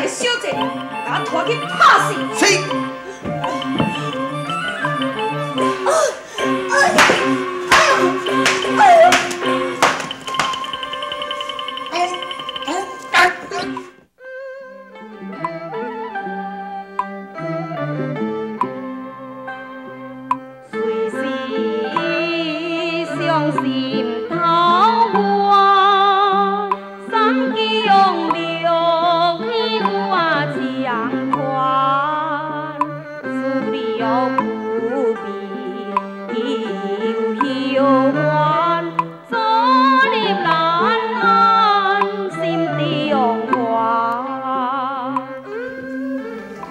小姐，共我拖去拍死！是。随时伤心头我，三更六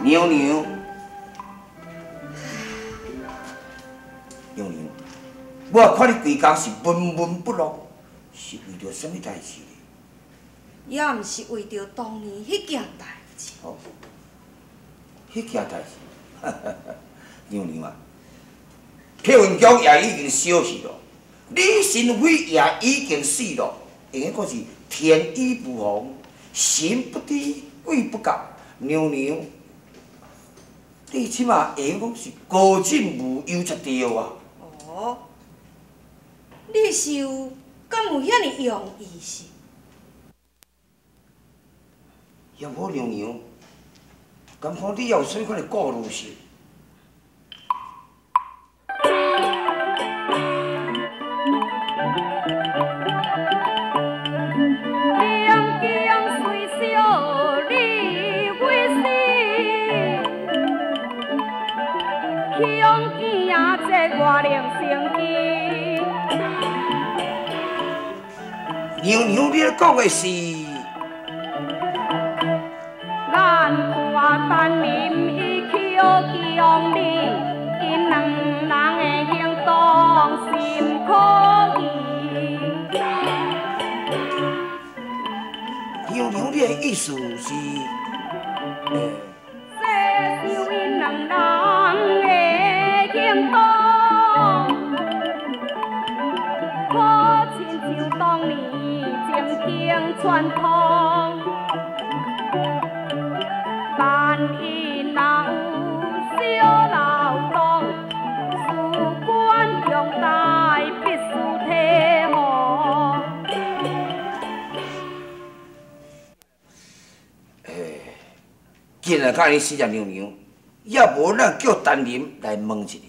娘娘，娘娘，我看你规工是闷闷不乐，是为著啥物代志呢？也毋是为著当年彼件代志。哦，彼件代志，娘娘啊，裴云强也已经消去咯，李神辉也已经死咯，应该讲是天衣无缝，神不知鬼不觉，娘娘。你这马会讲是高枕无忧才对啊！哦，你想敢有遐尔容易是？也无娘娘，敢讲你也有啥物款的顾虑是？娘娘，你咧讲的是？咱看陈林伊捡强你，𪜶两人的行动心可疑。娘娘，你的意思是？细想𪜶两人的行动，可亲像当年情景传统，万一若有小漏洞，事关重大，必须提防。既然甲你死只娘娘，也无咱叫陈林来问一下。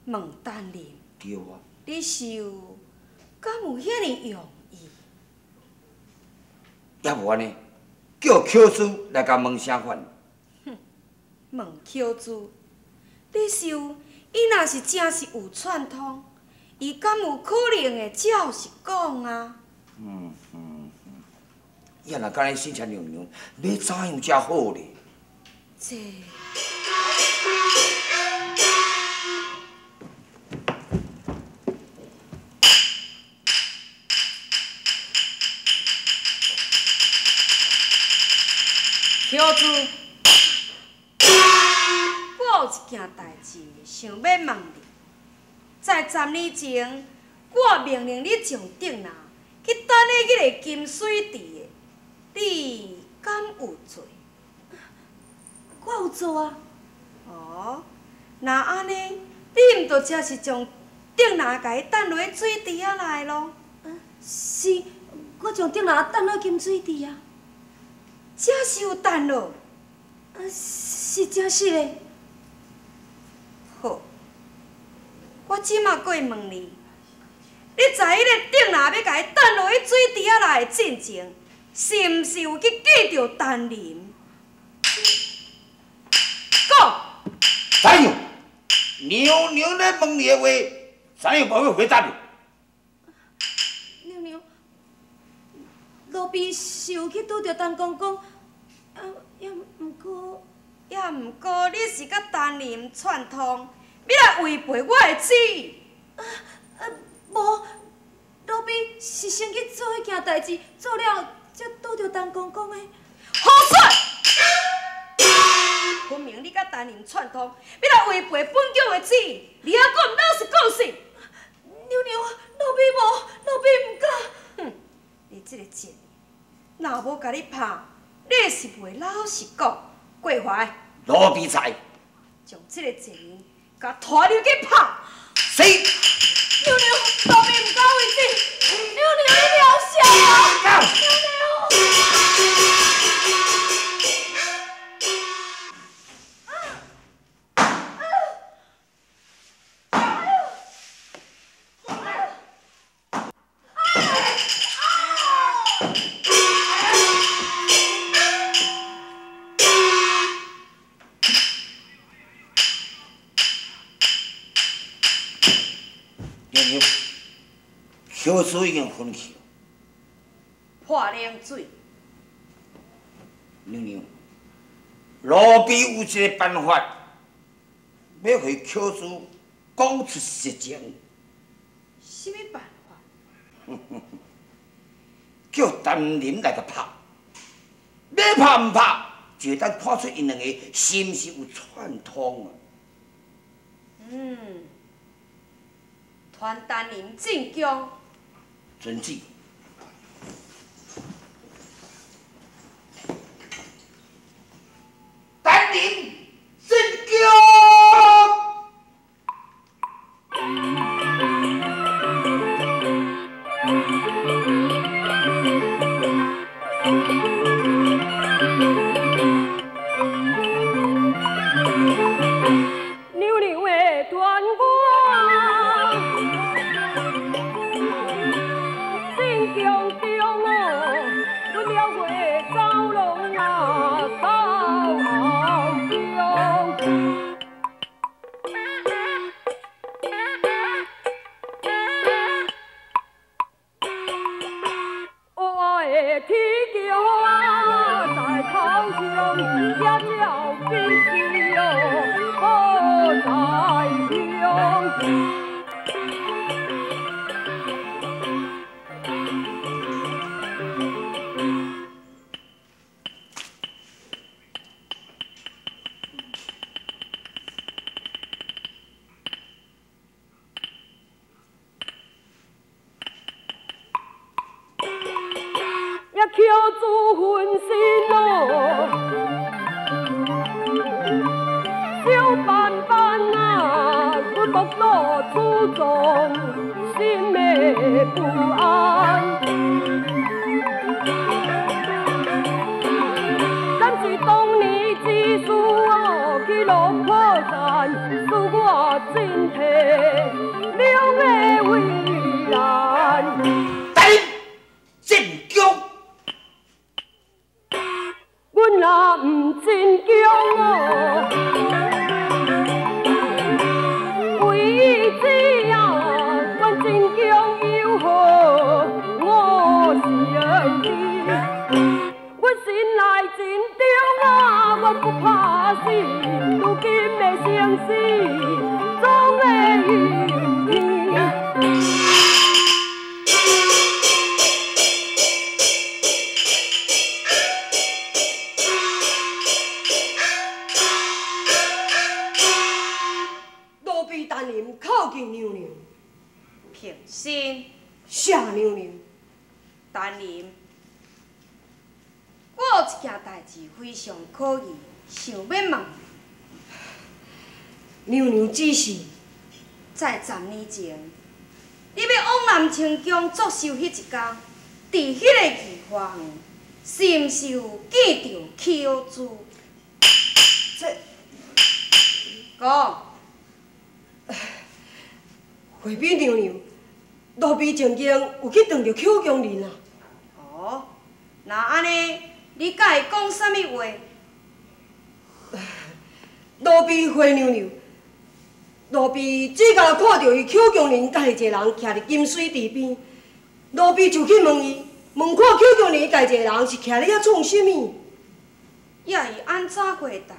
问陈林？对啊。你想，敢有遐尔容易？也无按呢，叫巧珠来共问啥款？哼，问巧珠，你想，伊若是真是有串通，伊敢有可能会照实讲啊？也若敢呢，死只娘娘，欲怎样才好咧？这。巧珠，我有一件代志想欲问你。在10年前，我命令你将竹篮去掷佇彼个金水池的，你敢有做？我有做啊。哦，若按呢，你毋就真是将竹篮共伊掷落去水池仔内咯？是，我将竹篮掷落金水池啊。真是有掷落？是真实的。好，我这马阁会问你，你在彼个竹篮欲共伊掷落去水池仔内的进前，是毋是有去见著陈林？讲。怎样？娘娘咧问你的话，怎样无欲回答你？娘娘，路边是有去拄著陈公公，啊，也毋过，也毋过，你是佮陈林串通，欲来违背我的旨意。无，路边是先去做彼件代志，做了才拄著陈公公的。胡说！分明你佮陈林串通，欲来违背本宫的旨意，你犹阁毋老实讲实？娘娘，奴婢无，奴婢毋敢。哼，你这个贱人，若无共你拍，你是袂老实讲。过怀，奴婢在。将这个贱人，共拖入去拍。是。娘娘，奴婢毋敢违旨。娘娘，你了啥啊？娘娘。邱子已经昏去了，泼冷水。娘娘，奴婢有一个办法，欲予邱子讲出实情。啥物办法？叫陈林来共拍，欲拍毋拍，就会当看出𪜶两个是毋是有串通啊？嗯，传陈林进宫。遵旨。陈林进宫。娘娘的传我。进宫中哦，阮了月走廊啊，走后宫。我的天桥啊，在头上，也照比是哦，好在乡。也求主分身哦，小慢慢啊，阮国土祖宗心的不安。敢是当年之事哦，去落破绽，使我进退两个为难。进宫。阮若毋进宫哦，为子啊，阮进宫又何我相知？阮心内真重啊，阮不怕死，如今的生死总会有天。靠近娘娘，平身，谢娘娘。陈林，我有一件代志非常可疑，想欲问娘娘指示。在10年前，你欲往南清宫祝寿彼一天，伫彼个御花园，是毋是有见著邱子？这讲。回禀娘娘，奴婢曾经有去撞著邱强人啊。哦，若按呢，你敢会讲啥物话？奴婢回娘娘，奴婢只共看著伊邱强人佮一个人徛伫金水池边，奴婢就去问伊，问看邱强人佮一个人是徛咧遐创啥物？也伊按怎回答？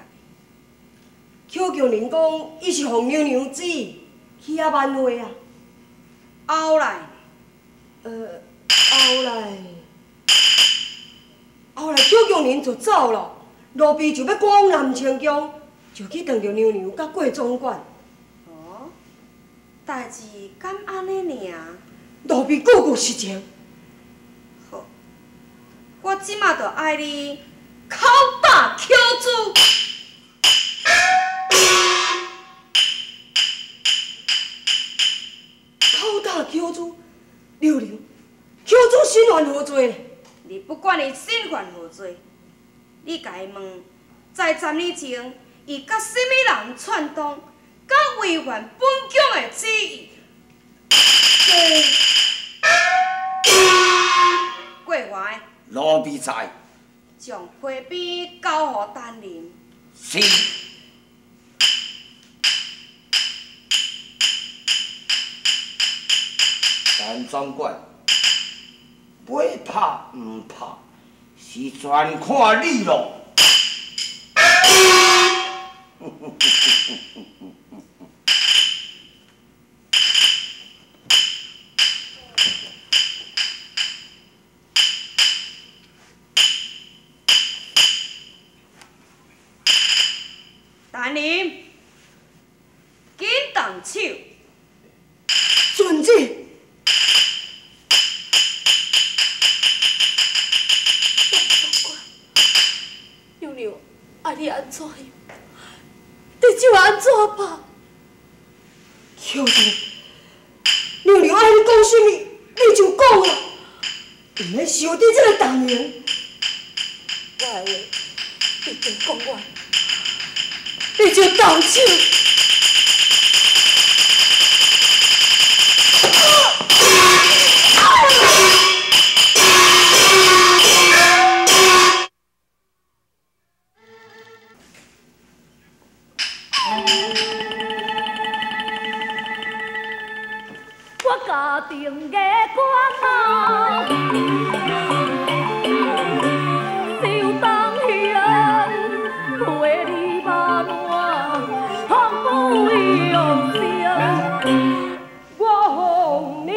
邱强人讲，伊是奉娘娘旨去遐挽回啊。后来呢？后来，后来邱强人就走了。奴婢就欲赶往南清宫，就去撞著娘娘佮郭总管。哦，代志敢按呢尔？奴婢句句实情。好，我这马就爱你拷打扣诛。拷打扣诛，娘娘，扣诛身犯何罪呢？你不管伊身犯何罪，你共伊问，在10年前，伊佮啥物人串通，敢违反本宫的旨意？过怀，奴婢在。将批兵交予陈琳。是。陈总管，欲拍毋拍，是全看你咯。陈琳，紧动手。遵旨。娘娘，啊你按怎样？你就按怎拍？扣诛，娘娘爱你讲啥物，你就讲啊，毋免受你这个动摇。我的话已经讲完，你就动手。我家定的官啊，受当乡陪你马烂，风不用声。我奉娘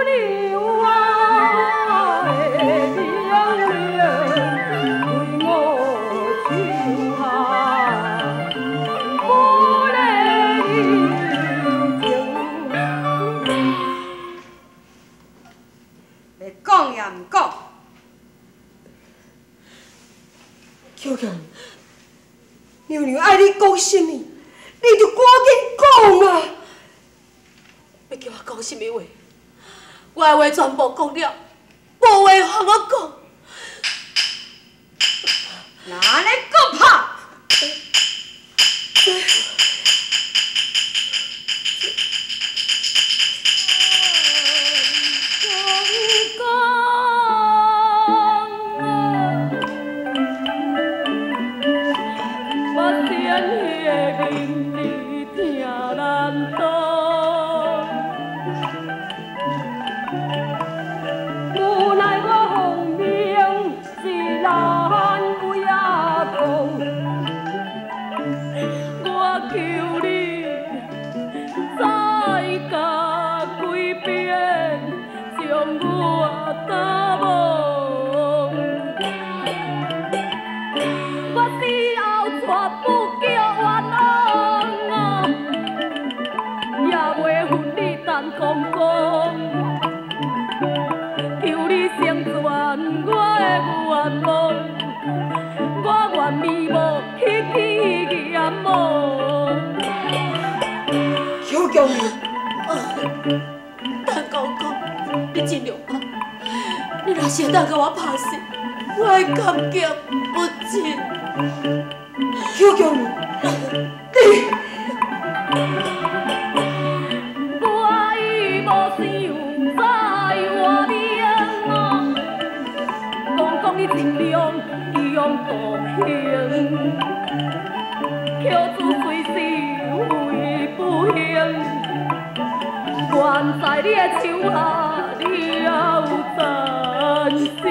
娘啊的命令，为我手下不离情。欲讲也毋讲。扣诛，娘娘爱你讲啥物，你就赶紧讲啊！欲叫我讲啥物话？我的话全部讲了，无话通我讲。若按呢阁拍？我先彼个音字疼难当，无奈我奉命是难为阿公，我求你再加几遍，将我打懵。我死后娶不叫冤枉啊，也袂恨你陈公公。求你成全我的愿望，我愿意无去见阎王。扣诛，陈公公，你尽量拍，你若是会当共我拍死，我会感激不尽。扣诛，你。我已无想再活命啊，公公你尽量用独行，扣诛虽是为不幸，愿在你的手下了残生。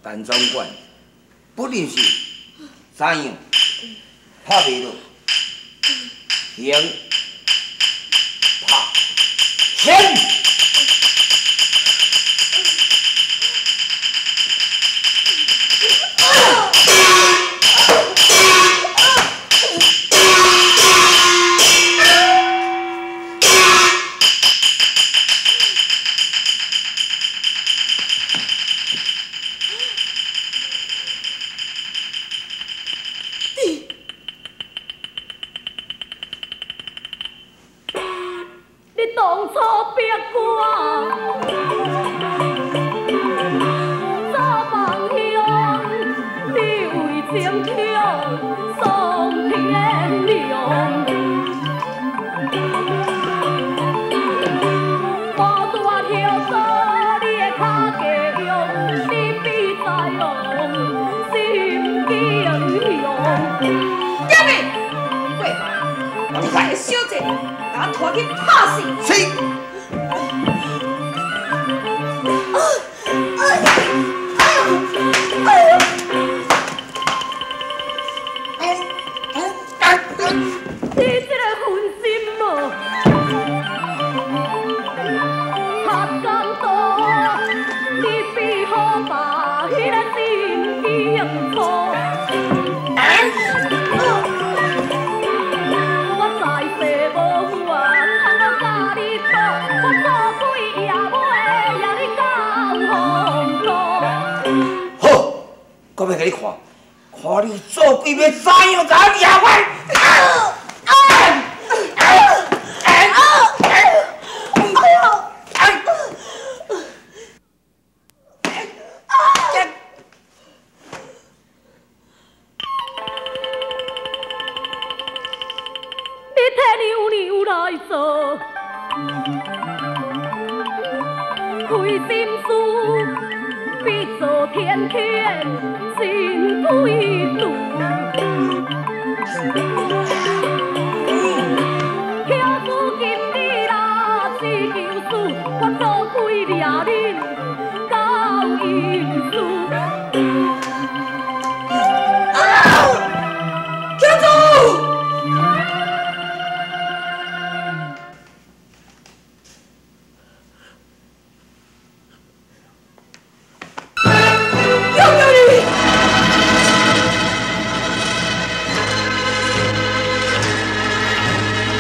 陈总管，不论是怎样，拍袂落。行，拍，行。天天心归路。